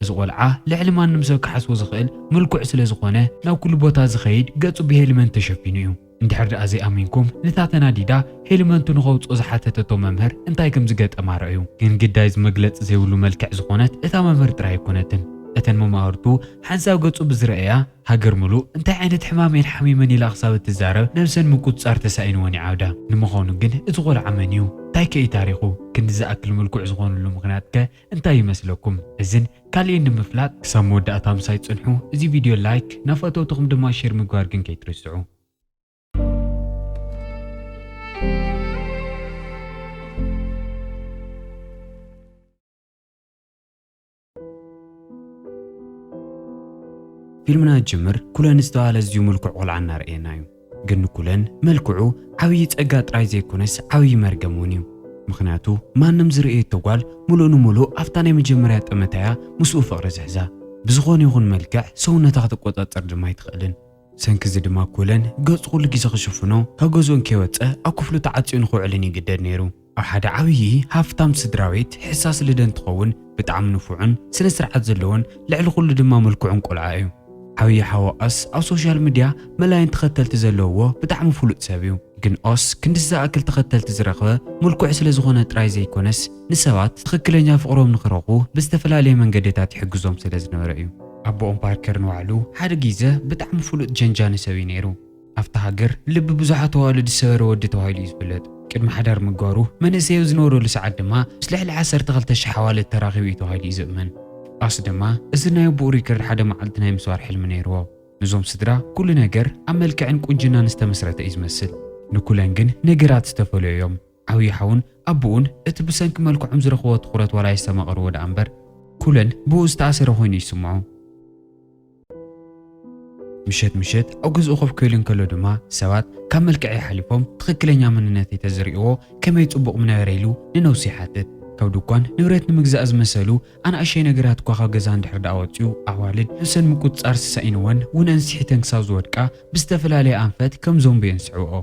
እዚ ቆልዓ ልዕሊ ማንም ሰብ ክሓስቦ ዝኽእል ምልኩዕ ስለ ዝኾነ ናብ ኩሉ ቦታ ዝኸይድ ገጹ ብሄልመንት ተሸፊኑ እዩ። እንድሕር ደኣ ዘይኣሚንኩም ነታ ተናዲዳ ሄልመንቱ ንኸውጽኦ ዝሓተተቶ መምህር እንታይ ከም ዝገጠማ ረኣዩ። ግን ግዳይ ዝመግለጺ ዘይብሉ መልክዕ ዝኾነት እታ መምህር ጥራይ ኣይኮነትን። እተን መማህርቱ ሓንሳብ ገጹ ብዝረኣያ ሃገር ምሉእ እንታይ ዓይነት ሕማም እየን ሓሚመን ኢላ ክሳብ እትዛረብ ነብሰን ምቁጽጻር ተሳኢንወን ይዓብዳ። ንምዃኑ ግን እቲ ቆልዓ መን እዩ? እንታይ ከ እዩ ታሪኹ? ክንዲ ዝኣክል ምልኩዕ ዝኾኑሉ ምኽንያት ከ እንታይ ይመስለኩም? እዝን ካልእን ንምፍላጥ ክሳብ መወዳእታ ምሳይ ጽንሑ። እዚ ቪድዮ ላይክ፣ ናብ ፈተውትኹም ድማ ሼር ምግባር ግን ከይትርስዑ። ፊልምና ጅምር ኩለን ዝተባህለ ኣዝዩ ምልኩዕ ቆልዓ እናረኣየና እዩ። ግን ንኩለን መልክዑ ዓብዪ ጸጋ ጥራይ ዘይኮነስ ዓብዪ መርገም እውን እዩ። ምኽንያቱ ማንም ዝርእየቶ ጓል ሙሉእ ንሙሉእ ኣብታ ናይ መጀመርያ ጠመታያ ምስኡ ፍቕሪ ዝሕዛ። ብዝኾነ ይኹን መልክዕ ሰውነታ ክትቆጻጸር ድማ ኣይትኽእልን። ሰንኪ እዚ ድማ ኩለን ገጹ ኩሉ ግዜ ክሽፍኖ ካብ ገዝኡ እንከይወጸ ኣብ ክፍሉ ተዓጽዩ ንኽውዕልን ይግደድ ነይሩ። ኣብ ሓደ ዓብዪ ሃፍታም ስድራ ቤት ሕሳስ ልደ እንትኸውን ብጣዕሚ ንፉዕን ስነ ስርዓት ዘለዎን ልዕሊ ኩሉ ድማ ምልኩዕን ቆልዓ እዩ። ዓብዪ ሓወኣስ ኣብ ሶሻል ሚድያ መላይን ተኸተልቲ ዘለውዎ ብጣዕሚ ፍሉጥ ሰብ እዩ። ግን ኦስ ክንዲ ዝኣክል ተኸተልቲ ዝረኽበ ምልኩዕ ስለ ዝኾነ ጥራይ ዘይኮነስ ንሰባት ትኽክለኛ ፍቕሮም ንኽረኽቡ ብዝተፈላለየ መንገድታት ይሕግዞም ስለ ዝነበረ እዩ። ኣቦኦም ፓርከር ንባዕሉ ሓደ ግዜ ብጣዕሚ ፍሉጥ ጀንጃኒ ሰብ እዩ ነይሩ። ኣብታ ሃገር ልቢ ብዙሓት ኣዋልድ ዝሰበረ ወዲ ተባሂሉ እዩ ዝፍለጥ። ቅድሚ ሓዳር ምግባሩ መንእሰዩ ዝነበረሉ ሰዓት ድማ ምስ ልዕሊ ዓሰርተ ክልተ ሽሕ ኣዋልድ ተራኺቡ እዩ ተባሂሉ እዩ ዝእመን። ኦስ ድማ እዚ ናይ ኣቦኡ ሪከርድ ሓደ መዓልቲ ናይ ምስባር ሕልሚ ነይርዎ። ነዞም ስድራ ኩሉ ነገር ኣብ መልክዕን ቁንጅናን ዝተመስረተ እዩ ዝመስል። ንኩለን ግን ነገራት ዝተፈለዩ እዮም። ዓብዪ ሓውን ኣቦኡን እቲ ብሰንኪ መልክዖም ዝረኽብዎ ትኹረት ዋላ የስተማቕርዎ ደኣ እምበር ኩለን ብኡ ዝተኣሰረ ኮይኑ ይስምዖ። ምሸት ምሸት ኣብ ገዝኡ ኮፍ ክብል እንከሎ ድማ ሰባት ካብ መልክዐይ ሓሊፎም ትኽክለኛ መንነተይ ተዝርእይዎ ከመይ ጽቡቕ ምነበረ ኢሉ ንነብሱ ይሓትት። ካብ ድኳን ንብረት ንምግዛእ ዝመሰሉ ኣናእሸይ ነገራት እኳ ካብ ገዛ እንድሕር ደኣ ወጺኡ ኣዋልድ ነብሰን ምቁጽጻር ተሳኢንወን ውነን ስሒተን ክሳብ ዝወድቃ ብዝተፈላለየ ኣንፈት ከም ዞምቢ እየን ዝስዕብኦ።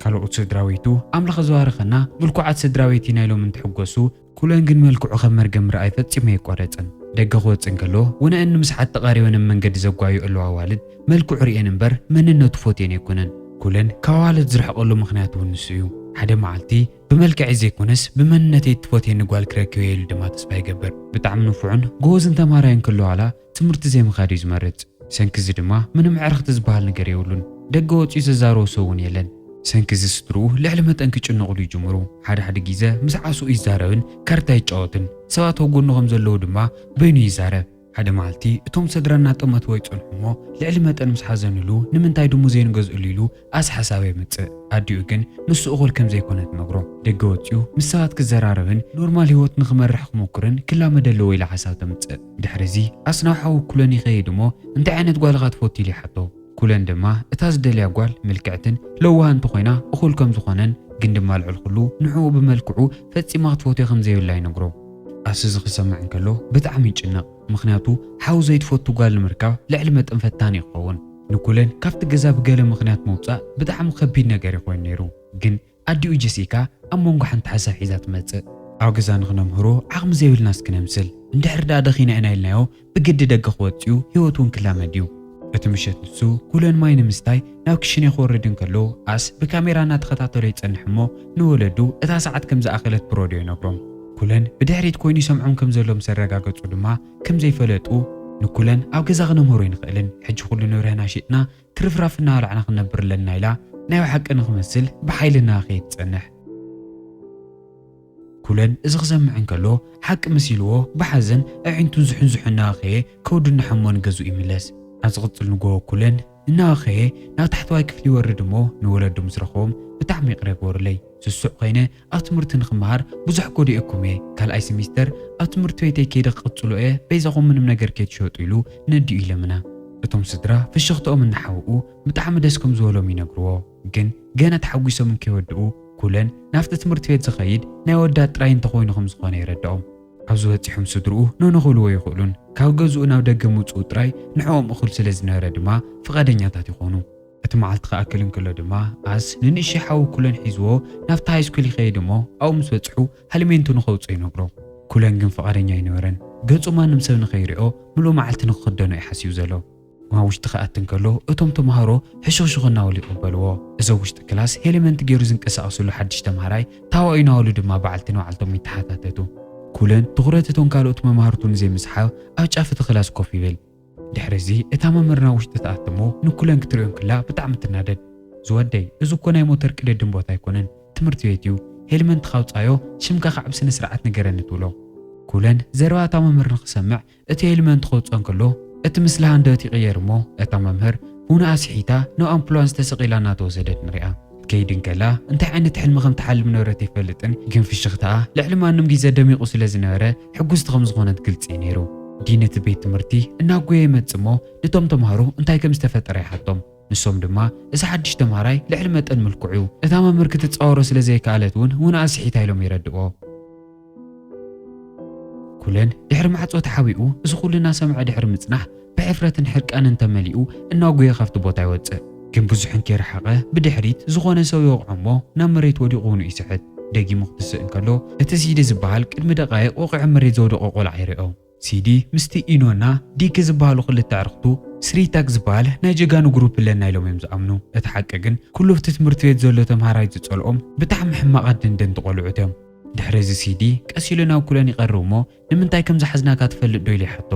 ካልኦት ስድራ ቤቱ ኣምላኽ ዝባረኸና ምልኩዓት ስድራ ቤት ኢና ኢሎም እንትሕጎሱ ኩለን ግን መልክዑ ከም መርገም ምርኣይ ፈጺሙ ኣየቋረጸን። ደገ ክወጽእ እንከሎ ውነአን ንምስሓት ተቓሪበን ኣብ መንገዲ ዘጓየየሉ ኣዋልድ መልክዑ ርእየን እምበር መንነቱ ፈትየን ኣይኮነን። ኩለን ካብ ኣዋልድ ዝርሕቐሉ ምኽንያት እውን ንሱ እዩ። ሓደ መዓልቲ ብመልክዐይ ዘይኮነስ ብመንነተይ እትፈትየኒ ጓል ክረክብ እየ ኢሉ ድማ ተስፋ ይገብር። ብጣዕሚ ንፉዕን ጎበዝን ተምሃራይ እንከሎ ዋላ ትምህርቲ ዘይምኻድ እዩ ዝመርጽ። ሰንኪ እዚ ድማ ምንም ዕርኽቲ ዝበሃል ነገር የብሉን። ደገ ወጺኡ ዘዛረቦ ሰብ እውን የለን። ሰንኪ እዚ ስድርኡ ልዕሊ መጠን ክጭነቑሉ ይጅምሩ። ሓደ ሓደ ግዜ ምስ ዓስኡ ይዛረብን ካርታ ይጫወትን። ሰባት ኣብ ጎኑ ከም ዘለዉ ድማ በይኑ ይዛረብ። ሓደ መዓልቲ እቶም ስድራ እናጠመትዎ ይጸንሑ እሞ ልዕሊ መጠን ምስ ሓዘንሉ ንምንታይ ድሙ ዘይንገዝእሉ ኢሉ ኣስ ሓሳብ የምጽእ። ኣዲኡ ግን ንሱ እኹል ከም ዘይኮነ ትነግሮ። ደገ ወጺኡ ምስ ሰባት ክዘራረብን ኖርማል ህይወት ንኽመርሕ ክሞክርን ክላመድ ኣለዎ ኢላ ሓሳብ ተምጽእ። ድሕሪ እዚ ኣስ ናብ ሓዉ ኩለን ይኸይድ እሞ እንታይ ዓይነት ጓል ኢኻ ትፈቱ ኢሉ ይሓቶ። ኩለን ድማ እታ ዝደልያ ጓል ምልክዕትን ለዋሃን እንተኾይና እኹል ከም ዝኾነን ግን ድማ ልዕሊ ኩሉ ንዕኡ ብመልክዑ ፈጺማ ክትፈትዮ ከም ዘይብላ ይነግሮ። ኣስ እዚ ክሰምዕ እንከሎ ብጣዕሚ ይጭነቕ። ምኽንያቱ ሓው ዘይትፈቱ ጓል ንምርካብ ልዕሊ መጠን ፈታኒ እዩ ክኸውን። ንኩለን ካብቲ ገዛ ብገለ ምኽንያት ምውጻእ ብጣዕሚ ከቢድ ነገር እዩ ኮይኑ ነይሩ። ግን ኣዲኡ ጀሲካ ኣብ መንጎ ሓንቲ ሓሳብ ሒዛ ትመጽእ። ኣብ ገዛ ንኽነምህሮ ዓቕሚ ዘይብልና እስኪ ነምስል። እንድሕር ደኣ ደኺና ኢና ኢልናዮ ብግዲ ደገ ክወጽእ እዩ፣ ህይወት እውን ክላመድ እዩ። እቲ ምሸት ንሱ ኩለን ማይ ንምስታይ ናብ ክሽነ ክወርድ እንከሎ ኣስ ብካሜራ እናተኸታተሎ ይጸንሕ እሞ ንወለዱ እታ ሰዓት ከም ዝኣኸለት ብሮድዮ ይነግሮም። ኩለን ብድሕሪት ኮይኑ ይሰምዖም ከም ዘሎ ምስ ኣረጋገጹ ድማ ከም ዘይፈለጡ ንኩለን ኣብ ገዛ ክነምህሮ ኣይንኽእልን። ሕጂ ኩሉ ንብረትና ሽጥና ትርፍራፍ እናበላዕና ክንነብር ኣለና ኢላ ናይ ብሓቂ ንኽመስል ብሓይሊ እናበኸየት ትጸንሕ። ኩለን እዚ ክሰምዕ እንከሎ ሓቂ መሲልዎ ብሓዘን ኣዒንቱ ዝሕንዝሑ እናበኸየ ከብዱ እናሓሞ ንገዝኡ ይምለስ። ኣብ ዝቕጽል ንግሆ ኩለን እናበኸየ ናብ ታሕተዋይ ክፍሊ ይወርድ እሞ ንወለዱ ምስ ረኸቦም ብጣዕሚ ይቕረ ግበሩለይ። ስሱዕ ኮይነ ኣብ ትምህርቲ ንኽመሃር ብዙሕ ጎዲኤኩም እየ። ካልኣይ ሰሚስተር ኣብ ትምህርቲ ቤተይ ከይደ ክቕጽሎ እየ። በይዛኹም ምንም ነገር ከይትሸጡ ኢሉ ነዲኡ ይለምና። እቶም ስድራ ፍሽኽትኦም እናሓውኡ ብጣዕሚ ደስ ከም ዝበሎም ይነግርዎ። ግን ገና ተሓጒሶም እንከይወድኡ ኩለን ናብቲ ትምህርቲ ቤት ዝኸይድ ናይ ወዳት ጥራይ እንተኾይኑ ከም ዝኾነ የረድኦም። ኣብዚ በጺሖም ስድርኡ ኖኖ ክብልዎ ኣይኽእሉን። ካብ ገዝኡ ናብ ደገ ምውጽኡ ጥራይ ንዕኦም እኹል ስለ ዝነበረ ድማ ፍቓደኛታት ይኾኑ። እቲ መዓልቲ ክኣክል እንከሎ ድማ ኣስ ንንእሽተይ ሓዉ ኩለን ሒዝዎ ናብቲ ሃይስኩል ይኸይድ እሞ ኣብኡ ምስ በጽሑ ሃልሜንቱ ንኸውጽኦ ይነግሮ። ኩለን ግን ፍቓደኛ ኣይነበረን። ገጹ ማንም ሰብ ንኸይሪኦ ምሉእ መዓልቲ ንኽኽደኖ እዩ ሓሲቡ ዘሎ። ናብ ውሽጢ ክኣቲ እንከሎ እቶም ተምሃሮ ሕሹኽሹኽ እናበሉ ይቕበልዎ። እዚ ኣብ ውሽጢ ክላስ ሄልመንት ገይሩ ዝንቀሳቐሰሉ ሓድሽ ተምሃራይ ታዋኡ እናበሉ ድማ በዓልቲ ንባዕልቶም ይተሓታተቱ። ኩለን ትኹረት እቶም ካልኦት መማህርቱ ንዘይምስሓብ ኣብ ጫፍ እቲ ክላስ ኮፍ ይብል። ድሕሪ እዚ እታ መምህር ናብ ውሽጢ ትኣቲ እሞ ንኩለን ክትሪኦ እንክላ ብጣዕሚ ትናደድ። ዝወደይ፣ እዚ እኮ ናይ ሞተር ቅድድም ቦታ ኣይኮነን፣ ትምህርቲ ቤት እዩ። ሄልመንት ካውፃዮ ሽምካ ካብ ስነ ስርዓት ንገረኒ ትብሎ። ኩለን ዘረባ እታ መምህር ንክሰምዕ እቲ ሄልመንት ክወፅኦ እንከሎ እቲ ምስላ ሃንደበት ይቕየር እሞ እታ መምህር ብውንኣ ስሒታ ናብ ኣምቡላንስ ተሰቒላ እናተወሰደት ንሪኣ። ክትከይድ እንከላ እንታይ ዓይነት ሕልሚ ከም ትሓልም ነበረት ኣይፈልጥን፣ ግን ፍሽኽታኣ ልዕሊ ማንም ግዜ ደሚቑ ስለ ዝነበረ ሕጉስቲ ከም ዝኾነት ግልፂ እዩ ነይሩ። ዲን እቲ ቤት ትምህርቲ እናጎየ ይመጽእ እሞ ነቶም ተምሃሮ እንታይ ከም ዝተፈጠረ ይሓቶም። ንሶም ድማ እዚ ሓድሽ ተምሃራይ ልዕሊ መጠን ምልኩዕ እዩ፣ እታ መምህር ክትጻወሮ ስለ ዘይከኣለት እውን ውንኣ ስሒታ ኢሎም የረድእዎ። ኩለን ድሕሪ ማዕጾ ተሓቢኡ እዚ ኩሉ እናሰምዐ ድሕሪ ምጽናሕ ብሕፍረትን ሕርቃንን ተመሊኡ እናጎየ ካብቲ ቦታ ይወጽእ። ግን ብዙሕ እንከይረሓቐ ብድሕሪት ዝኾነ ሰብ ይወቕዖ እሞ ናብ መሬት ወዲቑ ውንኡ ይስሕት። ደጊሙ ክትስእ እንከሎ እቲ ሲዲ ዝበሃል ቅድሚ ደቓይቕ ወቒዑ መሬት ዘውደቖ ቆልዓ ይርኦ። ሲዲ ምስቲ ኢኖና ዲክ ዝበሃሉ ክልተ ኣዕርኽቱ ስሪታክ ዝበሃል ናይ ጀጋኑ ግሩፕ ኣለና ኢሎም እዮም ዝኣምኑ። እቲ ሓቂ ግን ኩሉ ኣብቲ ትምህርቲ ቤት ዘሎ ተምሃራይ ዝጸልኦም ብጣዕሚ ሕማቓት ደንደንቲ ቆልዑት እዮም። ድሕሪ እዚ ሲዲ ቀስ ኢሉ ናብ ኩለን ይቐርብ እሞ ንምንታይ ከም ዝሓዝናካ ትፈልጥ ዶ ኢሉ ይሓቶ።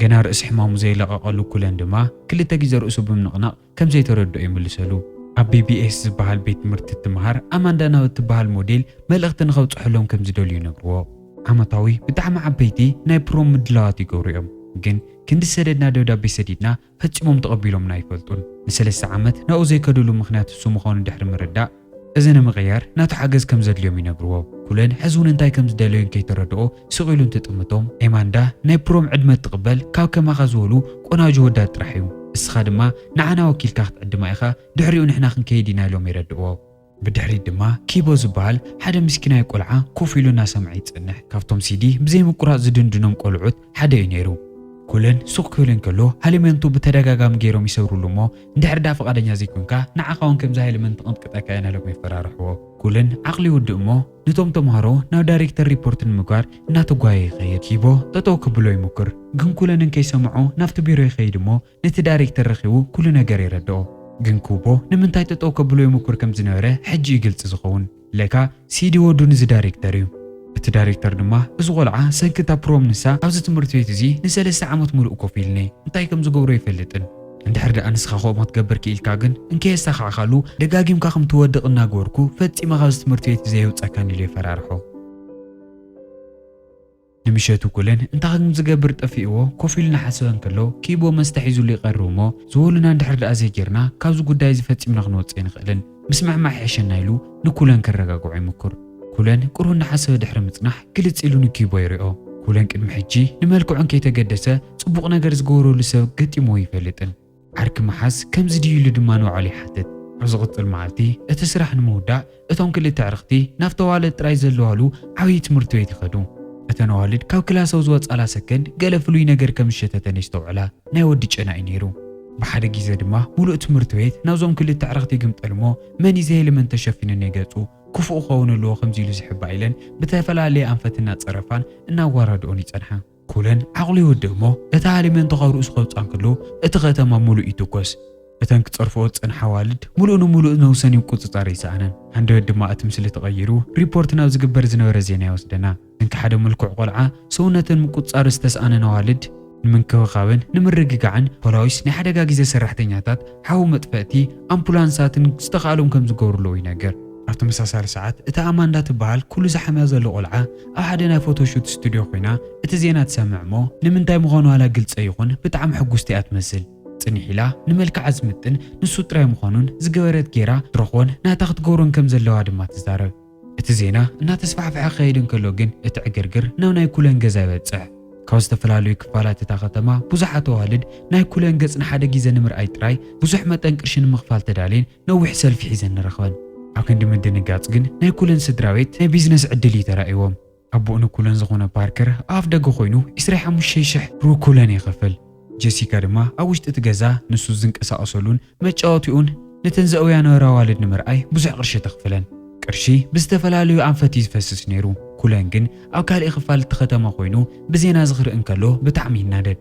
ገና ርእሲ ሕማሙ ዘይለቐቐሉ ኩለን ድማ ክልተ ግዜ ርእሱ ብምንቕናቕ ከም ዘይተረድኦ ይምልሰሉ። ኣብ ቢ ቢ ኤስ ዝበሃል ቤት ትምህርቲ እትመሃር ኣማንዳ ናብ እትበሃል ሞዴል መልእኽቲ ንኸብጽሐሎም ከም ዝደልዩ ይነግርዎ። ዓመታዊ ብጣዕሚ ዓበይቲ ናይ ፕሮም ምድላዋት ይገብሩ እዮም። ግን ክንዲ ዝሰደድና ደብዳቤ ሰዲድና ፈጺሞም ተቐቢሎምና ኣይፈልጡን። ንሰለስተ ዓመት ናብኡ ዘይከድሉ ምኽንያት እሱ ምዃኑ ድሕሪ ምርዳእ፣ እዚ ንምቕያር ናቱ ሓገዝ ከም ዘድልዮም ይነግርዎ። ኩለን ሕዚ እውን እንታይ ከም ዝደለዩን ከይተረድኦ ስቕ ኢሉ እንትጥምቶም፣ ኤማንዳ ናይ ፕሮም ዕድመ እትቕበል ካብ ከማኻ ዝበሉ ቆናጁ ወዳት ጥራሕ እዩ። እስኻ ድማ ንዓና ወኪልካ ክትዕድማ ኢኻ፣ ድሕሪኡ ንሕና ክንከይድ ኢና ኢሎም የረድእዎ። ብድሕሪት ድማ ኪቦ ዝበሃል ሓደ ምስኪናይ ቆልዓ ኮፍ ኢሉ እናሰምዐ ይጸንሕ። ካብቶም ሲዲ ብዘይ ምቁራጽ ዝድንድኖም ቆልዑት ሓደ እዩ ነይሩ። ኩለን ሱቕ ክብል እንከሎ ሃሊመንቱ ብተደጋጋሚ ገይሮም ይሰብሩሉ እሞ እንድሕር ደኣ ፍቓደኛ ዘይኮንካ ንዓኻ እውን ከምዚ ሃሊመንት ክንቅጥቀጠካ ኢና ኢሎም የፈራርሕዎ። ኩለን ዓቕሊ ይውድእ እሞ ነቶም ተምሃሮ ናብ ዳይሬክተር ሪፖርት ንምግባር እናተጓየ ይኸይድ። ኪቦ ጠጠው ክብሎ ይሙክር፣ ግን ኩለን እንከይሰምዖ ናብቲ ቢሮ ይኸይድ እሞ ነቲ ዳይሬክተር ረኺቡ ኩሉ ነገር የረድኦ። ግን ኩቦ ንምንታይ ጠጠው ከብሎ ይሙኩር ከም ዝነበረ ሕጂ እዩ ግልጺ ዝኸውን። ለካ ሲዲ ወዱ ንዚ ዳይሬክተር እዩ። እቲ ዳይሬክተር ድማ እዚ ቆልዓ ሰንኪ እታ ፕሮም ንሳ ኣብዚ ትምህርቲ ቤት እዚ ንሰለስተ ዓመት ሙሉእ ኮፍ ኢልኒ እንታይ ከም ዝገብሮ ኣይፈልጥን። እንድሕር ደኣ ንስኻ ከምኡ ክትገብር ክኢልካ ግን እንከየስተኻዕካሉ ደጋጊምካ ከም ትወድቕ እናገበርኩ ፈጺመ ካብዚ ትምህርቲ ቤት እዚ የውጸካን ኢሉ የፈራርሖ። ንምሸቱ ኩለን እንታይ ከም ዝገብር ጠፊእዎ ኮፍ ኢሉ እናሓሰበ እንከሎ ኪቦ መስተ ሒዙሉ ይቐርብ እሞ ዝበሉና እንድሕር ደኣ ዘይጌርና ካብዚ ጉዳይ እዚ ፈጺምና ክንወጽእ ኣይንኽእልን፣ ምስምዕማዕ ይሕሸና ኢሉ ንኩለን ከረጋግዖ ይምኩር። ኩለን ቁሩብ እናሓሰበ ድሕሪ ምጽናሕ ግልጽ ኢሉ ንኪቦ ይሪኦ። ኩለን ቅድሚ ሕጂ ንመልክዑ እንከይተገደሰ ጽቡቕ ነገር ዝገበረሉ ሰብ ገጢምዎ ይፈልጥን። ዓርኪ ምሓዝ ከምዚ ድዩ ኢሉ ድማ ንባዕሉ ይሓትት። ኣብ ዝቕጽል መዓልቲ እቲ ስራሕ ንምውዳእ እቶም ክልተ ኣዕርኽቲ ናብቲ ኣዋልድ ጥራይ ዘለዋሉ ዓብዪ ትምህርቲ ቤት ይኸዱ። እተን ኣዋልድ ካብ ክላስ ኣብ ዝወጻላ ሰከንድ ገለ ፍሉይ ነገር ከም ዝሸተተን የስተውዕላ። ናይ ወዲ ጨና እዩ ነይሩ። ብሓደ ግዜ ድማ ሙሉእ ትምህርቲ ቤት ናብዞም ክልተ ኣዕርኽቲ ይግምጠል እሞ መን እዩ ዘየለመን ተሸፊኑ ናይ ገጹ ክፉእ ክኸውን ኣለዎ ከምዚ ኢሉ ዝሕባእ ኢለን ብተፈላለየ ኣንፈት እናጸረፋን እናዋረድኦን ይጸንሓ። ኩለን ዓቕሉ ይውድእ እሞ እቲ ሃሊመንቶ ካብ ርእሱ ከውጻ እንከሎ እቲ ከተማ ሙሉእ ይትኮስ። እተን ክጸርፍኦ ዝጸንሓ ኣዋልድ ሙሉእ ንሙሉእ ነብሰን ይቁጽጻር ይሰኣነን። ሃንደበት ድማ እቲ ምስሊ ተቐይሩ ሪፖርት ናብ ዝግበር ዝነበረ ዜና ይወስደና። እንኪ ሓደ ምልኩዕ ቆልዓ ሰውነተን ምቁጽጻር ዝተስኣነን ኣዋልድ ንምንክብኻብን ንምርግጋዕን ፖላዊስ ናይ ሓደጋ ግዜ ሰራሕተኛታት ሓዊ መጥፈእቲ ኣምቡላንሳትን ዝተኻእሎም ከም ዝገብሩ ኣለዉ ይነግር። ኣብ ተመሳሳሊ ሰዓት እታ ኣማንዳ ትበሃል ኩሉ ዝሓምያ ዘሎ ቆልዓ ኣብ ሓደ ናይ ፎቶሹት ስቱድዮ ኮይና እቲ ዜና ትሰምዕ እሞ ንምንታይ ምዃኑ ዋላ ግልጸ ይኹን ብጣዕሚ ሕጉስቲ እያ ትመስል። ጽንሕ ኢላ ንመልክዓ ዝምጥን ንሱ ጥራይ ምዃኑን ዝገበረት ጌራ ትረኽቦን ናታ ክትገብሮን ከም ዘለዋ ድማ ትዛረብ። እቲ ዜና እናተስፋሕፈሐ ክኸይድ እንከሎ ግን እቲ ዕግርግር ናብ ናይ ኩለን ገዛ ይበጽሕ። ካብ ዝተፈላለዩ ክፋላት እታ ከተማ ብዙሓት ኣዋልድ ናይ ኩለን ገጽ ንሓደ ግዜ ንምርኣይ ጥራይ ብዙሕ መጠን ቅርሺ ንምኽፋል ተዳልየን ነዊሕ ሰልፊ ሒዘን ንረኽበን። ኣብ ክንዲ ምድንጋጽ ግን ናይ ኩለን ስድራ ቤት ናይ ቢዝነስ ዕድል እዩ ተራእይዎም። ኣቦኡ ንኩለን ዝኾነ ፓርከር ኣብ ኣፍ ደገ ኮይኑ ዕስራ ሓሙሽተ ሽሕ ሩብ ኩለን ይኸፍል። ጀሲካ ድማ ኣብ ውሽጢ እቲ ገዛ ንሱ ዝንቀሳቐሰሉን መጫወቲኡን ነተን ዘእውያ ነበራ ኣዋልድ ንምርኣይ ብዙሕ ቅርሺ ተኽፍለን። ቅርሺ ብዝተፈላለዩ ኣንፈት እዩ ዝፈስስ ነይሩ። ኩለን ግን ኣብ ካልእ ክፋል እቲ ከተማ ኮይኑ ብዜና እዚ ክርኢ እንከሎ ብጣዕሚ ይናደድ።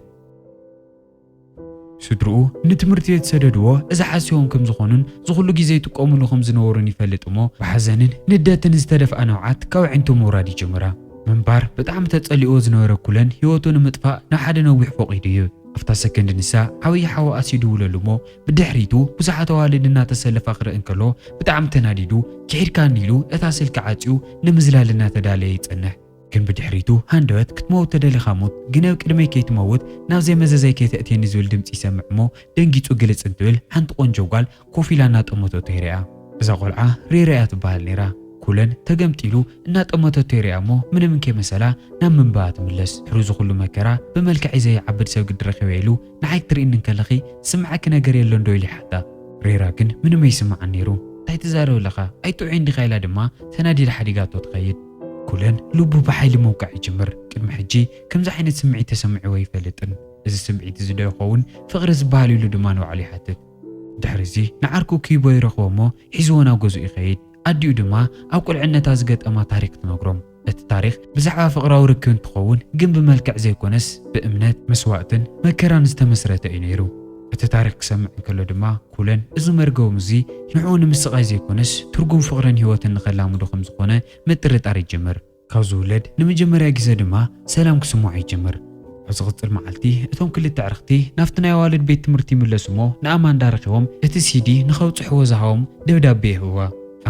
ስድርኡ ንትምህርቲ ቤት ዝሰደድዎ እዚ ሓሲቦም ከም ዝኾኑን ዝኹሉ ግዜ ይጥቀሙሉ ከም ዝነበሩን ይፈልጥ እሞ ብሓዘንን ንደትን ዝተደፍኣ ነውዓት ካብ ኣዒንቱ ምውራድ ይጅምራ። ምንባር ብጣዕሚ ተጸሊእዎ ዝነበረ ኩለን ህይወቱ ንምጥፋእ ናብ ሓደ ነዊሕ ፎቕ ይድይብ። ኣብታ ሰከንድ ንሳ ዓብዪ ሓወኣስ ይድውለሉ እሞ ብድሕሪቱ ብዙሓት ኣዋልድ እናተሰለፋ ክርኢ እንከሎ ብጣዕሚ ተናዲዱ ክሒድካኒ ኢሉ እታ ስልኪ ዓጽዩ ንምዝላል እናተዳለየ ይጸንሕ። ግን ብድሕሪቱ ሃንደበት ክትመውት ተደሊኻ ሙት፣ ግን ኣብ ቅድመይ ከይትመውት ናብ ዘይመዘዘይ ከይተእትየኒ ዝብል ድምፂ ይሰምዕ እሞ ደንጊፁ ግልፅ እንትብል ሓንቲ ቆንጆ ጓል ኮፍ ኢላ እናጠመተቶ ይሪኣ። እዛ ቆልዓ ሬሬ እያ ትበሃል ነይራ። ኩለን ተገምጢሉ እናጠመተቶ ይሪኣ እሞ ምንም እንከይመሰላ ናብ ምንባኣ ትምለስ። ድሕሪ እዚ ኩሉ መከራ ብመልክዐይ ዘይዓብድ ሰብ ግዲ ረኺበ ኢሉ ንዓይ ክትርእኒ እንከለኺ ዝስምዓኪ ነገር የሎ እንዶ ኢሉ ይሓታ። ሬራ ግን ምንም ኣይስምዓን ነይሩ። እንታይ ትዛረብ ኣለኻ? ኣይጥዑይን ዲኻ ኢላ ድማ ተናዲዳ ሓዲጋቶ ትኸይድ። ኩለን ልቡ ብሓይሊ ምውቃዕ ይጅምር። ቅድሚ ሕጂ ከምዚ ዓይነት ስምዒት ተሰሚዕዎ ኣይፈልጥን። እዚ ስምዒት እዚ ዶ ይኸውን ፍቕሪ ዝበሃል ኢሉ ድማ ንባዕሉ ይሓትት። ድሕሪ እዚ ንዓርኩ ኪቦ ይረኽቦ እሞ ሒዝዎ ናብ ገዝኡ ይኸይድ። ኣዲኡ ድማ ኣብ ቁልዕነታ ዝገጠማ ታሪክ ትነግሮም። እቲ ታሪክ ብዛዕባ ፍቕራዊ ርክብ እንትኸውን ግን ብመልክዕ ዘይኮነስ ብእምነት፣ መስዋእትን መከራን ዝተመስረተ እዩ ነይሩ። እቲ ታሪክ ክሰምዕ እንከሎ ድማ ኩለን እዚ መርገም እዚ ንዕኡ ንምስቓይ ዘይኮነስ ትርጉም ፍቕርን ህይወትን ንኸላምዶ ከም ዝኾነ ምጥርጣር ይጅምር። ካብ ዝውለድ ንመጀመርያ ግዜ ድማ ሰላም ክስምዖ ይጅምር። ኣብ ዝቕጽል መዓልቲ እቶም ክልተ ኣዕርኽቲ ናብቲ ናይ ኣዋልድ ቤት ትምህርቲ ይምለሱ እሞ ንኣማንዳ ረኺቦም እቲ ሲዲ ንኸውጽሕዎ ዝሃቦም ደብዳቤ ይህብዋ።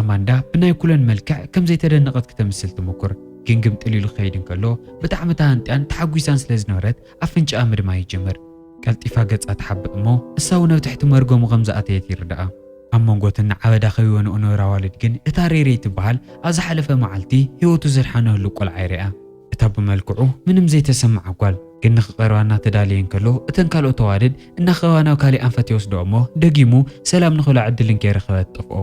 ኣማንዳ ብናይ ኩለን መልክዕ ከም ዘይተደነቐት ክተምስል ትምኩር፣ ግን ግምጥል ኢሉ ክኸይድ እንከሎ ብጣዕሚ ተሃንጥያን ተሓጒሳን ስለ ዝነበረት ኣፍንጫኣ ምድማይ ይጅምር። ቀልጢፋ ገጻ ትሓብእ እሞ እሳ እውን ኣብ ትሕቲ መርገሙ ከም ዝኣተየት ይርድኣ። ኣብ መንጎ እተን ንዓበዳ ከቢበንኦ ዝነበራ ኣዋልድ ግን እታ ሬሬ ትበሃል ኣብ ዝሓለፈ መዓልቲ ህይወቱ ዘድሓነሉ ቆልዓ ይርኣ። እታ ብመልክዑ ምንም ዘይተሰምዓ ጓል ግን ንኽቐርባ እናተዳለየ እንከሎ እተን ካልኦት ኣዋልድ እናኸባ ናብ ካሊእ ኣንፈት ይወስድኦ እሞ ደጊሙ ሰላም ንኽብላ ዕድል እንከይረኸበ ትጠፍኦ።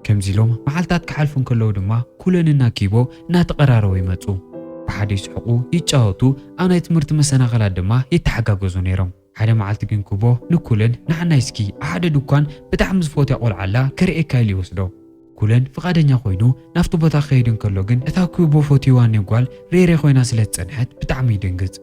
ከምዚ ኢሎም መዓልታት ክሓልፉ እንከለዉ ድማ ኩለንና ኪቦ እናተቐራረቡ ይመጹ። ብሓደ ይስሕቑ፣ ይጫወቱ፣ ኣብ ናይ ትምህርቲ መሰናኸላት ድማ ይተሓጋገዙ ነይሮም። ሓደ መዓልቲ ግን ኩቦ ንኩለን ንዓናይ እስኪ ኣብ ሓደ ድኳን ብጣዕሚ ዝፈትያ ቆልዓ ኣላ ከርእየካ ኢሉ ይወስዶ። ኩለን ፍቓደኛ ኮይኑ ናብቲ ቦታ ክኸይድ እንከሎ ግን እታ ኩቦ ፈትይዋ እኒኦ ጓል ሬሬ ኮይና ስለ ዝጸንሐት ብጣዕሚ ይድንግጽ።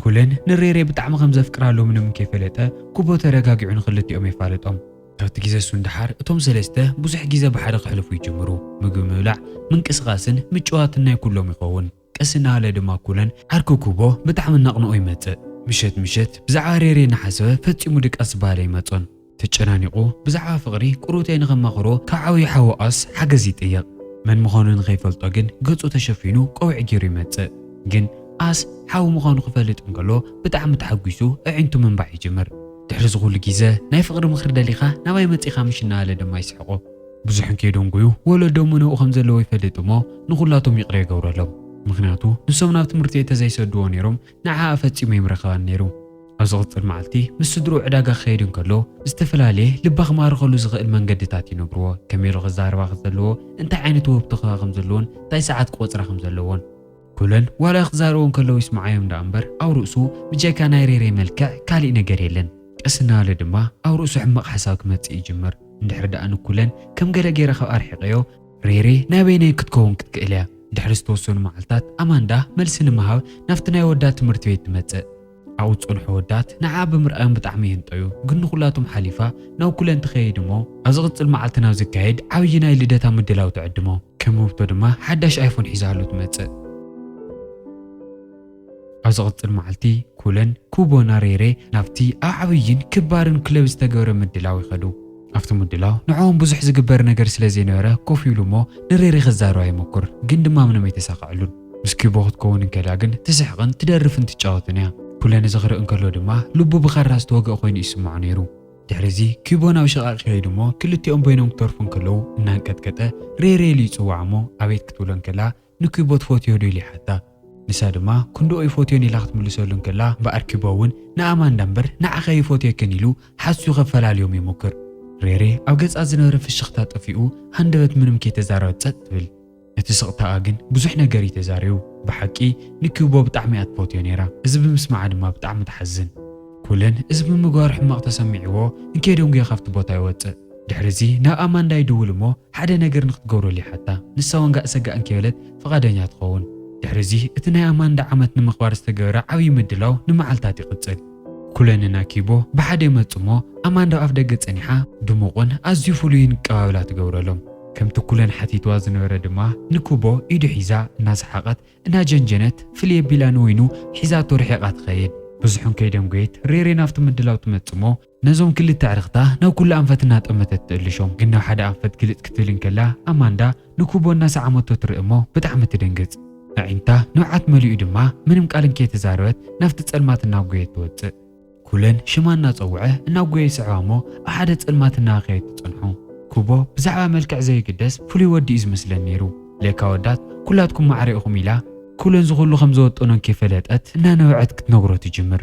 ኩለን ንሬሬ ብጣዕሚ ከም ዘፍቅራ ሎሚ ሎሚ ከይፈለጠ ኩቦ ተረጋጊዑ ንክልቲኦም የፋልጦም። ካብቲ ግዜ እሱ ንደሓር እቶም ሰለስተ ብዙሕ ግዜ ብሓደ ከሕልፉ ይጅምሩ። ምግቢ ምብላዕ፣ ምንቅስቓስን ምጭዋትን ናይ ኩሎም ይኸውን። ቀስ እናሃለ ድማ ኩለን ዓርኪ ኩቦ ብጣዕሚ እናቕንኦ ይመጽእ። ምሸት ምሸት ብዛዕባ ሬሬ እናሓሰበ ፈጺሙ ድቃስ ዝበሃል ኣይመጾን። ተጨናኒቑ ብዛዕባ ፍቕሪ ቁሩብተይ ንኸማኽሮ ካብ ዓብዪ ሓወኣስ ሓገዝ ይጥየቕ። መን ምዃኑ ንኸይፈልጦ ግን ገጹ ተሸፊኑ ቀውዒ ገይሩ ይመጽእ። ግን ኣስ ሓው ምዃኑ ክፈልጥ እንከሎ ብጣዕሚ ተሓጒሱ ኣዒንቱ ምንባዕ ይጅምር። ድሕሪ እዚ ኩሉ ግዜ ናይ ፍቕሪ ምኽሪ ደሊኻ ናባይ መጺኻ ምሽ እናበለ ድማ ይስሕቖ። ብዙሕ እንከይደንጉዩ ወለዶም ነብኡ ከም ዘለዎ ይፈልጥ እሞ ንኹላቶም ይቕረ ይገብረሎም። ምኽንያቱ ንሶም ናብ ትምህርቲ ቤት ተዘይሰድዎ ነይሮም ንዓኣ ፈጺሙ ኣይምረኸባን ነይሩ። ኣብ ዝቕጽል መዓልቲ ምስ ስድርኡ ዕዳጋ ክኸይድ እንከሎ ዝተፈላለየ ልባ ክማርኸሉ ዝኽእል መንገድታት ይነግርዎ። ከመይ ኢሉ ክዛረባ ከም ዘለዎ፣ እንታይ ዓይነት ውህብቶ ክህባ ከም ዘለዎን እንታይ ሰዓት ክቖጽራ ከም ዘለዎን። ኩለን ዋላ ክዛረቡ እንከለዉ ይስምዓዮም ደኣ እምበር ኣብ ርእሱ ብጀካ ናይ ሬሬ መልክዕ ካሊእ ነገር የለን። ቀስ እናበለ ድማ ኣብ ርእሱ ሕማቕ ሓሳብ ክመጽእ ይጅምር። እንድሕር ደኣ ንኩለን ከም ገለ ገይረ ካብ ኣርሒቐዮ ሬሬ ናይ በይነይ ክትከውን ክትክእል እያ። ድሕሪ ዝተወሰኑ መዓልታት ኣማንዳ መልሲ ንምሃብ ናብቲ ናይ ወዳ ትምህርቲ ቤት ትመጽእ። ኣብኡ ዝጸንሑ ወዳት ንዓኣ ብምርኣዮም ብጣዕሚ ይህንጠዩ፣ ግን ንኹላቶም ሓሊፋ ናብ ኩለን ትኸይድ እሞ ኣብ ዝቕጽል መዓልቲ ናብ ዝካየድ ዓብዪ ናይ ልደታ ምድላው ትዕድሞ። ከም ውህብቶ ድማ ሓዳሽ ኣይፎን ሒዛሉ ትመጽእ። ኣብ ዝቕጽል መዓልቲ ኩለን ኩቦና ሬሬ ናብቲ ኣብ ዓብይን ክባርን ክለብ ዝተገብረ ምድላው ይኸዱ። ኣብቲ ምድላው ንዕኦም ብዙሕ ዝግበር ነገር ስለ ዘይነበረ ኮፍ ይብሉ እሞ ንሬሬ ክዛረባ ይመኩር፣ ግን ድማ ምንም ኣይተሳኽዐሉን። ምስ ኪቦ ክትከውን እንከላ ግን ትስሕቕን ትደርፍን ትጫወትን እያ። ኩለን እዚ ክርኢ እንከሎ ድማ ልቡ ብኻራ ዝተወግአ ኮይኑ ይስምዖ ነይሩ። ድሕሪ እዚ ኪቦ ናብ ሽቓቕ ይኸይድ እሞ ክልቲኦም በይኖም ክተርፉ እንከለዉ እናንቀጥቀጠ ሬሬ ኢሉ ይጽውዓ እሞ ኣቤት ክትብሎ እንከላ ንኪቦ ትፈትዮ ዶ ኢሉ ይሓታ። ንሳ ድማ ክንድኡ ይፈትዮን ኢላ ክትምልሰሉ እንከላ እምበኣር ኪቦ እውን ንኣማንዳ እምበር ንዓኸ ይፈትየክን ኢሉ ሓስዩ ከፈላልዮም ይሞክር። ሬሬ ኣብ ገጻ ዝነበረ ፍሽኽታ ጠፊኡ ሃንደበት ምንም ከይተዛረበት ጸጥ ትብል። እቲ ስቕታኣ ግን ብዙሕ ነገር እዩ ተዛሪቡ። ብሓቂ ንኪቦ ብጣዕሚ እያ ትፈትዮ ነይራ። እዚ ብምስማዓ ድማ ብጣዕሚ ትሓዝን። ኩለን እዚ ብምግባሩ ሕማቕ ተሰሚዕዎ እንከይደንጉየ ካብቲ ቦታ ይወጽእ። ድሕርዚ ናብ ኣማንዳ ይድውል እሞ ሓደ ነገር ንክትገብረሉ ይሓታ። ንሳ እውን ጋእ ሰጋእ እንከይበለት ፍቓደኛ ትኸውን። ድሕርዚ እቲ ናይ ኣማንዳ ዓመት ንምኽባር ዝተገበረ ዓብዪ ምድላው ንመዓልታት ይቕጽል። ኩለንና ኪቦ ብሓደ ይመጹ እሞ ኣማንዳ ኣብ ኣፍ ደገ ጸኒሓ ድሙቕን ኣዝዩ ፍሉይን ኣቀባብላ ትገብረሎም። ከምቲ ኩለን ሓቲትዋ ዝነበረ ድማ ንኩቦ ኢዱ ሒዛ እናሰሓቐት እናጀንጀነት ፍልይ ኣቢላ ንወይኑ ሒዛቶ ርሒቓ ትኸይድ። ብዙሕን ከይደንጎየት ሬሬ ናብቲ ምድላው ትመጽእ እሞ ነዞም ክልተ ኣዕርኽታ ናብ ኩሉ ኣንፈት እናጠመተት ትእልሾም። ግን ናብ ሓደ ኣንፈት ግልጽ ክትብል እንከላ ኣማንዳ ንኩቦ እናሰዓመቶ ትርኢ እሞ ብጣዕሚ ትድንግጽ። ኣዒንታ ንብዓት መሊኡ ድማ ምንም ቃል እንከይተዛረበት ናብቲ ጸልማት እናጎየት ትወጽእ። ኩለን ሽማ እናጸውዐ እናጎየ ይስዕባ እሞ ኣብ ሓደ ጸልማት እናበኸየት ትጸንሖ። ኩቦ ብዛዕባ መልክዕ ዘይግደስ ፍሉይ ወዲ እዩ ዝመስለን ነይሩ። ለካ ወዳት ኩላትኩም ማዕረ ኢኹም ኢላ ኩለን ዝኹሉ ከም ዝወጠኖን ከይፈለጠት እናነበዐት ክትነግሮ ትጅምር።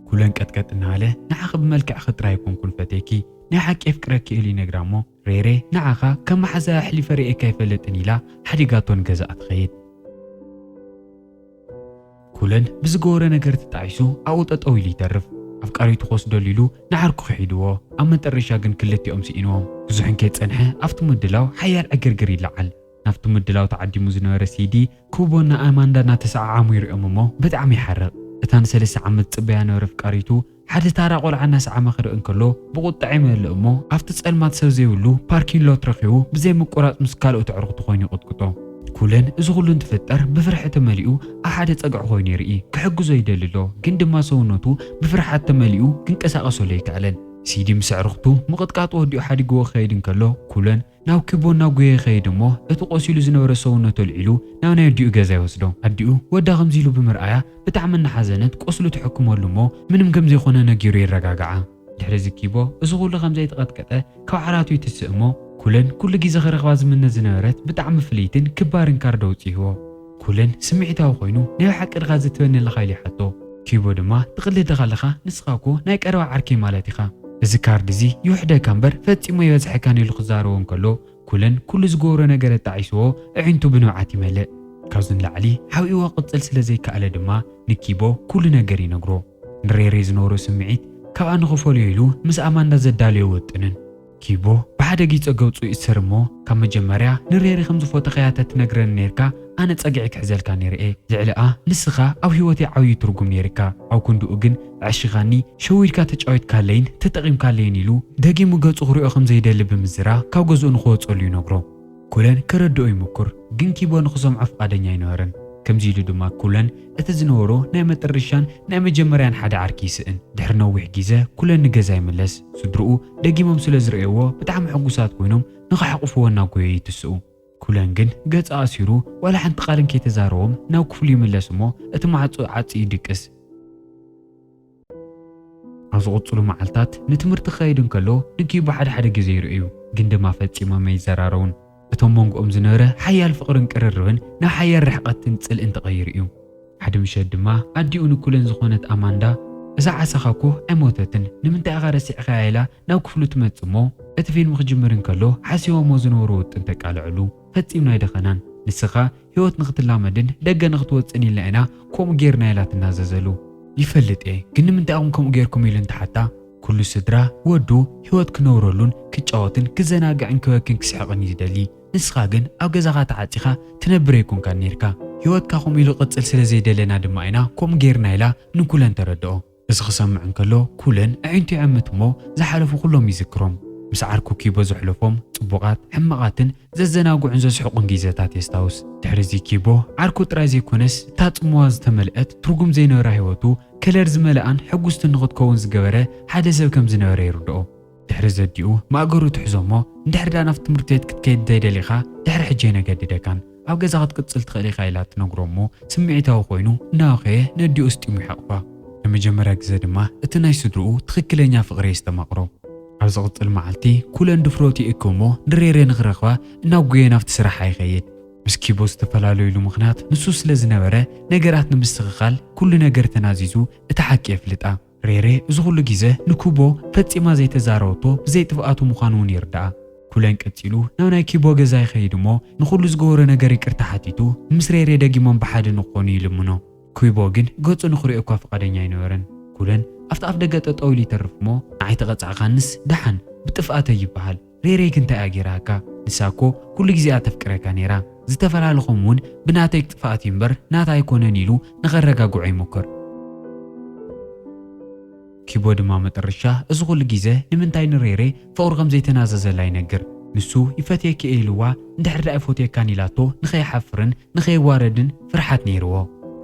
ኩለን ቀጥቀጥ እናበለ ንዓኺ ብመልክዕኺ ጥራይ ኣይኮንኩን ፈትየኪ፣ ናይ ሓቂ የፍቅረኪ ኢሉ ይነግራ እሞ ሬሬ ንዓኻ ከም መሓዛይ ኣሕሊፈ ርእየካ ኣይፈልጥን ኢላ ሓዲጋቶ ንገዛኣ ትኸይድ። ኩለን ብዝገበሮ ነገር ተጣዒሱ ኣብኡ ጠጠው ኢሉ ይተርፍ። ኣፍቃሪቱ ክወስደሉ ኢሉ ንዓርኩ ክሒድዎ፣ ኣብ መጠረሻ ግን ክልቲኦም ስኢንዎም። ብዙሕ እንከይጸንሐ ኣብቲ ምድላው ሓያል ዕግርግር ይለዓል። ናብቲ ምድላው ተዓዲሙ ዝነበረ ሲዲ ኩቦና ኣማንዳ እናተሰዓዓሙ ይርእዮም እሞ ብጣዕሚ ይሓርቕ። እታ ንሰለስተ ዓመት ዝጽበያ ነበረ ኣፍቃሪቱ ሓደ ታራ ቆልዓ እናሰዓመ ክርኢ እንከሎ ብቑጣዕ ይመልእ እሞ ኣብቲ ጸልማት ሰብ ዘይብሉ ፓርኪንግ ሎት ረኺቡ ብዘይ ምቁራጽ ምስ ካልኦት ኣዕሩኽቱ ኮይኑ ይቕጥቅጦ። ኩለን እዚ ኩሉ እንትፍጠር ብፍርሒ ተመሊኡ ኣብ ሓደ ጸግዒ ኮይኑ ይርኢ። ክሕግዞ ይደሊ ኣሎ፣ ግን ድማ ሰውነቱ ብፍርሓት ተመሊኡ ክንቀሳቐሰሉ ኣይከኣለን። ሲዲ ምስ ኣዕሩኽቱ ምቕጥቃጥ ወዲኡ ሓዲግዎ ክኸይድ እንከሎ ኩለን ናብ ኪቦ እናጎየ ይኸይድ እሞ እቲ ቆሲሉ ዝነበረ ሰውነቱ ኣልዒሉ ናብ ናይ ኣዲኡ ገዛ ይወስዶ። ኣዲኡ ወዳ ከምዚ ኢሉ ብምርኣያ ብጣዕሚ እናሓዘነት ቁስሉ ትሕክመሉ እሞ ምንም ከም ዘይኮነ ነጊሩ የረጋግዓ። ድሕሪ እዚ ኪቦ እዚ ኩሉ ከም ዘይተቐጥቀጠ ካብ ዓራቱ ይትስእ እሞ ኩለን ኩሉ ግዜ ክረኽባ ዝምነ ዝነበረት ብጣዕሚ ፍልይትን ክባርን ካርድ ኣውጺእዎ። ኩለን ስምዒታዊ ኮይኑ ናይ ብሓቂ ድኻ ዝትበኒ ኣለኻ ኢሉ ይሓቶ። ኪቦ ድማ ትቕልድ ዲኻ ኣለኻ ንስኻ እኮ ናይ ቀረባ ዓርከይ ማለት ኢኻ። እዚ ካርድ እዚ ይውሕደካ እምበር ፈጺሙ ኣይበዝሐካን ኢሉ ክዛረቦ እንከሎ ኩለን ኩሉ ዝገብሮ ነገር ኣጣዒስዎ ኣዒንቱ ብንብዓት ይመልእ። ካብዚ ንላዕሊ ሓቢእዎ ክቕጽል ስለ ዘይከኣለ ድማ ንኪቦ ኩሉ ነገር ይነግሮ። ንሬሬ ዝነበሮ ስምዒት ካብኣ ንኽፈልዮ ኢሉ ምስ ኣማንዳ ዘዳለዮ ውጥንን። ኪቦ ብሓደ ጊጸ ገጹ ይእሰር እሞ ካብ መጀመርያ ንሬሬ ከም ዝፈተኸያ ተትነግረኒ ነይርካ ኣነ ጸግዒ ክሕዘልካ ነይረ እየ። ልዕሊኣ ንስኻ ኣብ ህይወተይ ዓብዪ ትርጉም ነይርካ። ኣብ ክንድኡ ግን ኣዕሺኻኒ ሸዊድካ ተጫዊትካለይን ተጠቒምካለይን ኢሉ ደጊሙ ገጹ ክሪኦ ከም ዘይደሊ ብምዝራ ካብ ገዝኡ ንኽወጸሉ ይነግሮ። ኩለን ከረድኦ ይምኩር፣ ግን ኪቦ ንኽሰምዖ ፍቓደኛ ኣይነበረን። ከምዚ ኢሉ ድማ ኩለን እቲ ዝነበሮ ናይ መጠረሻን ናይ መጀመርያን ሓደ ዓርኪ ይስእን። ድሕሪ ነዊሕ ግዜ ኩለን ንገዛ ይምለስ። ስድርኡ ደጊሞም ስለ ዝርእይዎ ብጣዕሚ ሕጉሳት ኮይኖም ንኽሕቕፍዎ እናጎየ ይትስኡ። ኩለን ግን ገጽ ኣሲሩ ዋላ ሓንቲ ቃል እንከይተዛረቦም ናብ ክፍሉ ይምለስ እሞ እቲ ማዕጾ ዓጽዩ ይድቅስ። ኣብ ዝቕጽሉ መዓልታት ንትምህርቲ ክኸይድ እንከሎ ንኪቦ ሓደ ሓደ ግዜ ይርእዩ፣ ግን ድማ ፈጺሞም ኣይዘራረቡን። እቶም መንጎኦም ዝነበረ ሓያል ፍቕርን ቅርርብን ናብ ሓያል ርሕቀትን ጽልእን ተቐይሩ እዩ። ሓደ ምሸት ድማ ኣዲኡ ንኩለን ዝኾነት ኣማንዳ፣ "እዛ ዓሳኻ እኮ ኣይሞተትን፣ ንምንታይ ኢኻ ረሲዕኻያ?" ኢላ ናብ ክፍሉ ትመጽእ እሞ እቲ ፊልም ክጅምር እንከሎ ሓሲቦሞ ዝነበሩ ውጥን ተቃልዕሉ። "ፈጺምና ኣይደኸናን። ንስኻ ህይወት ንኽትላመድን ደገ ንኽትወጽእን ኢልና ኢና ከምኡ ጌርና" ኢላ ትናዘዘሉ። "ይፈልጥ እየ፣ ግን ንምንታይ ኢኹም ከምኡ ጌርኩም?" ኢሉ እንትሓታ፣ ኩሉ ስድራ ወዱ ህይወት ክነብረሉን ክጫወትን ክዘናግዕን ክበክን ክስሕቕን እዩ ዝደሊ። ንስኻ ግን ኣብ ገዛኻ ተዓጺኻ ትነብር ኣይኮንካን ኔርካ። ህይወትካ ከምኡ ኢሉ ክቕጽል ስለ ዘይደለና ድማ ኢና ከምኡ ጌርና ኢላ ንኩለን ተረድኦ። እዚ ክሰምዕ እንከሎ ኩለን ኣዒንቱ ይዕምት እሞ ዝሓለፉ ኩሎም ይዝክሮም። ምስ ዓርኩ ኪቦ ዘሕለፎም ጽቡቓት፣ ሕማቓትን ዘዘናግዑን ዘስሕቑን ግዜታት የስታውስ። ድሕሪ እዚ ኪቦ ዓርኩ ጥራይ ዘይኮነስ እታ ጽምዋ ዝተመልአት ትርጉም ዘይነበራ ህይወቱ ከለር ዝመልኣን ሕጉስትን ንኽትከውን ዝገበረ ሓደ ሰብ ከም ዝነበረ ይርድኦ። ድሕሪ ዘዲኡ ማእገሩ ትሕዞ እሞ፣ "እንድሕር ደኣ ናብ ትምህርቲ ቤት ክትከይድ እንተይደሊኻ፣ ድሕሪ ሕጂ ኣይነገድደካን። ኣብ ገዛ ክትቅጽል ትኽእል ኢኻ" ኢላ ትነግሮ እሞ፣ ስምዒታዊ ኮይኑ እናበኸየ ነዲኡ ኣስጢሙ ይሓቕፋ። ንመጀመርያ ግዜ ድማ እቲ ናይ ስድርኡ ትኽክለኛ ፍቕሪ የስተማቕሮ። ኣብ ዝቕጽል መዓልቲ ኩለን ድፍረቱ ይእክብ እሞ፣ ንሬሬ ንኽረኽባ እናጉየ ናብቲ ስራሓ ይኸይድ። ምስ ኪቦ ዝተፈላለዩሉ ምኽንያት ንሱ ስለ ዝነበረ፣ ነገራት ንምስትኽኻል ኩሉ ነገር ተናዚዙ እቲ ሓቂ የፍልጣ። ሬሬ እዚ ኩሉ ግዜ ንኩቦ ፈጺማ ዘይተዛረበቶ ብዘይ ጥፍኣቱ ምዃኑ እውን ይርድኣ። ኩለን ቀጺሉ ናብ ናይ ኪቦ ገዛ ይኸይድ እሞ ንኹሉ ዝገበሮ ነገር ይቅርታ ሓቲቱ ምስ ሬሬ ደጊሞም ብሓደ ንክኾኑ ይልምኖ። ኪቦ ግን ገጹ ንኽሪኦ እኳ ፍቓደኛ ኣይነበረን። ኩለን ኣብቲ ኣፍ ደገ ጠጠው ኢሉ ይተርፍ እሞ ንዓይ ተቐጻዕካንስ ደሓን ብጥፍኣተይ ይበሃል። ሬሬ ግን እንታይ እያ ጌራካ? ንሳ እኮ ኩሉ ግዜ እያ ተፍቅረካ ነይራ። ዝተፈላለኹም እውን ብናተይ ጥፍኣት እዩ እምበር ናታ ኣይኮነን ኢሉ ንኸረጋግዖ ይሞክር። ኪቦ ድማ መጠረሻ እዚ ኩሉ ግዜ ንምንታይ ንሬሬ ፍቕሩ ከም ዘይተናዘዘላ ይነግር። ንሱ ይፈትየኪ እየ ኢልዋ፣ እንድሕር ደኣ ይፈትየካን ኢላቶ ንኸይሓፍርን ንኸይዋረድን ፍርሓት ነይርዎ።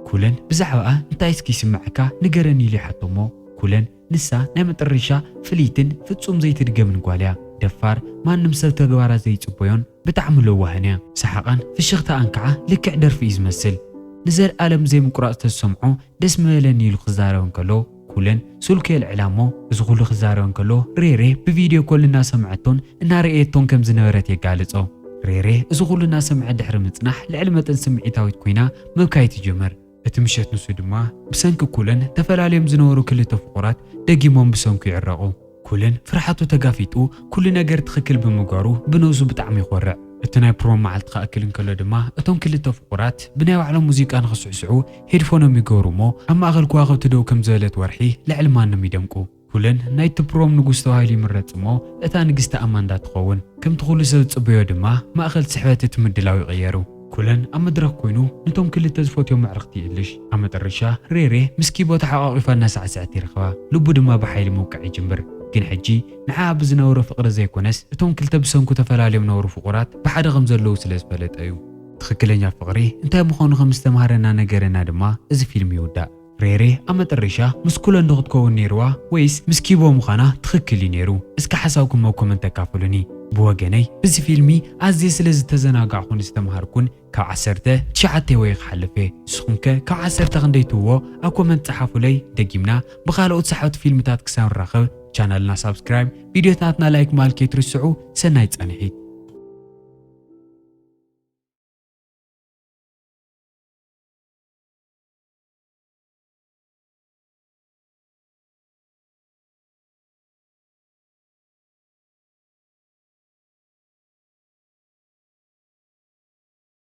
ኩለን ብዛዕባኣ እንታይ እስኪ ይስምዐካ ንገረኒ ኢሉ ይሓቶ እሞ ኩለን ንሳ ናይ መጠረሻ ፍልይትን ፍጹም ዘይትድገምን ጓል እያ። ደፋር፣ ማንም ሰብ ተግባራ ዘይጽበዮን ብጣዕሚ ለዋህን እያ። ሰሓቓን ፍሽኽታኣን ከዓ ልክዕ ደርፊ እዩ ዝመስል። ንዘልኣለም ዘይምቁራጽ ተዝሰምዖ ደስ ምበለኒ ኢሉ ክዛረብ እንከሎ ኩለን ስልኩ የልዕላ እሞ እዚ ኩሉ ክዛረብ እንከሎ ሬሬ ብቪድዮ ኮል እናሰምዐቶን እናረእየቶን ከም ዝነበረት የጋልጾ። ሬሬ እዚ ኩሉ እናሰምዐ ድሕሪ ምጽናሕ ልዕሊ መጠን ስምዒታዊት ኮይና ምብካይ ትጅምር። እቲ ምሸት ንሱ ድማ ብሰንኪ ኩለን ተፈላልዮም ዝነበሩ ክልተ ፍቑራት ደጊሞም ብሰንኩ ይዕረቑ። ኩለን ፍርሓቱ ተጋፊጡ ኩሉ ነገር ትኽክል ብምግባሩ ብነብሱ ብጣዕሚ ይኾርዕ። እቲ ናይ ፕሮም መዓልቲ ክኣክል እንከሎ ድማ እቶም ክልተ ፍቑራት ብናይ ባዕሎም ሙዚቃ ንኽስዕስዑ ሄድፎኖም ይገብሩ እሞ ኣብ ማእኸል ከዋኽብቲ ደው ከም ዝበለት ወርሒ ልዕሊ ማንም ይደምቁ። ኩለን ናይቲ ፕሮም ንጉስ ተባሂሉ ይምረጽ እሞ እታ ንግስቲ ኣማንዳ ትኸውን። ከምቲ ኩሉ ሰብ ዝጽበዮ ድማ ማእኸል ስሕበት እቲ ምድላው ይቕየሩ። ኩለን ኣብ መድረኽ ኮይኑ ነቶም ክልተ ዝፈትዮም ኣዕርኽቲ ይእልሽ። ኣብ መጠረሻ ሬሬ ምስ ኪቦ ተሓቋቒፋ እናሳዕሰዐት ይረኽባ። ልቡ ድማ ብሓይሊ ምውቃዕ ይጅምር። ግን ሕጂ ንዓኣ ብዝነበሮ ፍቕሪ ዘይኮነስ እቶም ክልተ ብሰንኩ ተፈላልዮም ነበሩ ፍቑራት ብሓደ ከም ዘለዉ ስለ ዝፈለጠ እዩ። ትኽክለኛ ፍቕሪ እንታይ ምዃኑ ከም ዝተምሃረና ነገረና ድማ እዚ ፊልም ይውዳእ። ሬሬ ኣብ መጠረሻ ምስ ኩለን ዶ ክትከውን ነይርዋ ወይስ ምስ ኪቦ ምዃና ትኽክል እዩ ነይሩ? እስከ ሓሳብኩም ኣብ ኮመንት ተካፍሉኒ። ብወገነይ ብዚ ፊልሚ ኣዝየ ስለ ዝተዘናጋዕኩን ዝተምሃርኩን ካብ ዓሰርተ ትሽዓተ ወይ ክሓልፍ እየ። ንስኹም ከ ካብ ዓሰርተ ክንደይ ትህብዎ? ኣብ ኮመንት ጸሓፉለይ። ደጊምና ብኻልኦት ሰሓብቲ ፊልምታት ክሳብ ንራኸብ ቻናልና ሳብስክራይብ፣ ቪድዮታትና ላይክ ማለት ከይትርስዑ። ሰናይ ጻንሒት።